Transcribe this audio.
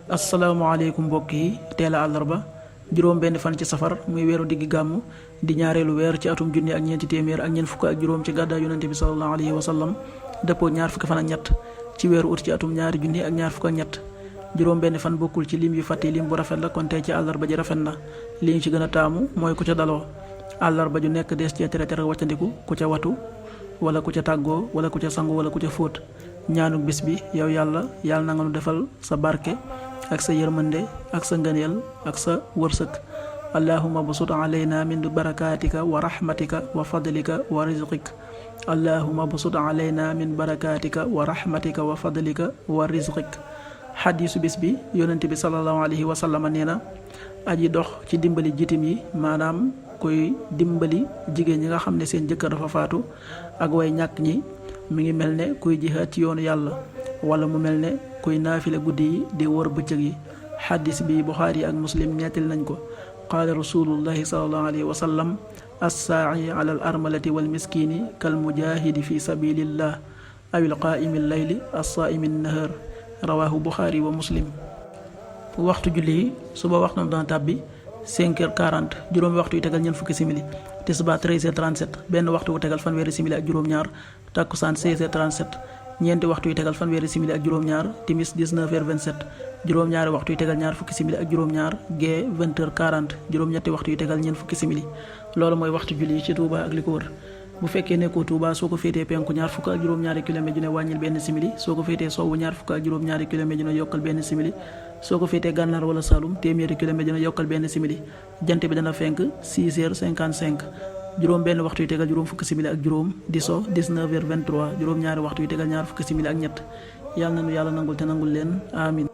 asalaamaaleykum mbokk yi teel a àllarba juróom benn fan ci safar muy weeru diggi gàmm di ñaareelu weer ci atum junni ak ñeenti téeméer ak ñeent fukk ak juróom ci gàddaay yonente bi sallallahu alayhi wa sallam dëppoo ñaar fukki fan ak ñett ci weeru ut ci atum ñaari junni ak ñaar fukk ak ñett juróom benn fan bokkul ci lim yu fàtte lim bu rafet la kon tey ci àllarba ji rafet na li ñu ci gën a taamu mooy ku ca daloo àllarba ju nekk des cee tere wàccandiku ku ca watu wala ku ca tàggoo wala ku ca sangu wala ku ca fóot ñaanu bis bi yow yàlla na nga nu defal sa barke ak sa yërmande ak sa ngëneel ak sa wërsëg allahuma busut alayna min barakatika wa rahmatika wa fadlika wa rizqik allahuma busut alayna min barakatika wa rahmatika wa fadlika wa rizqik xadiisu bis bi yonent bi sallallahu alayhi wa sallam nee na aji dox ci dimbali jitim yi maanaam koy dimbali jigéen ñi nga xam ne seen jëkkër dafa faatu ak way ñàkk ñi mi ngi mel ne kuy jihaat ci yoonu yàlla wala mu mel ne kuy naafile guddi yi di wër bëccëg yi xaddis bi buxaari ak muslim ñettali nañ ko qaala rasulullahi salallahu alayhi wa sallam assaaci ala al armalati wal miskini kal mujahidi fi sabilillah awil qaa'imi llayli assaaimi nahar rawahu buxaari wa muslim. waxtu julli yi suba waxtu dana tàbbi 5h40 juróomi waxtu yu tegal ñeent fukki simili tisbaar 13h37 benn waxtu wu tegal fanweeri simili ak juróom-ñaar takkusaan 16h37 ñeenti waxtu yu tegal fanweeri simili ak juróom-ñaar timis 19h27 juróom-ñaari waxtu yu tegal ñaar fukki simili ak juróom-ñaar gee 20h40 juróom-ñetti waxtu yu tegal ñeent fukki simili loolu mooy waxtu julli ci Touba ak li ko wër bu fekkee nekkoo Touba soo ko féetee penku ñaar fukk ak juróom-ñaari kilomètre ju ne wàññil benn simili soo ko féetee sowwu ñaar fukk ak juróom-ñaari kilomètre ju ne yokkal benn simili soo ko féetee gànnaar wala Saloum téeméeri kilomètre ju ne yokkal benn simili jant bi dana fenk 6h55 juróom benn waxtu yu tegal juróom fukki simili ak juróom di so 19h23 juróom ñaari waxtu yu tegal ñaar fukki simili ak ñett yàlla na nu yàlla nangul te nangul leen amin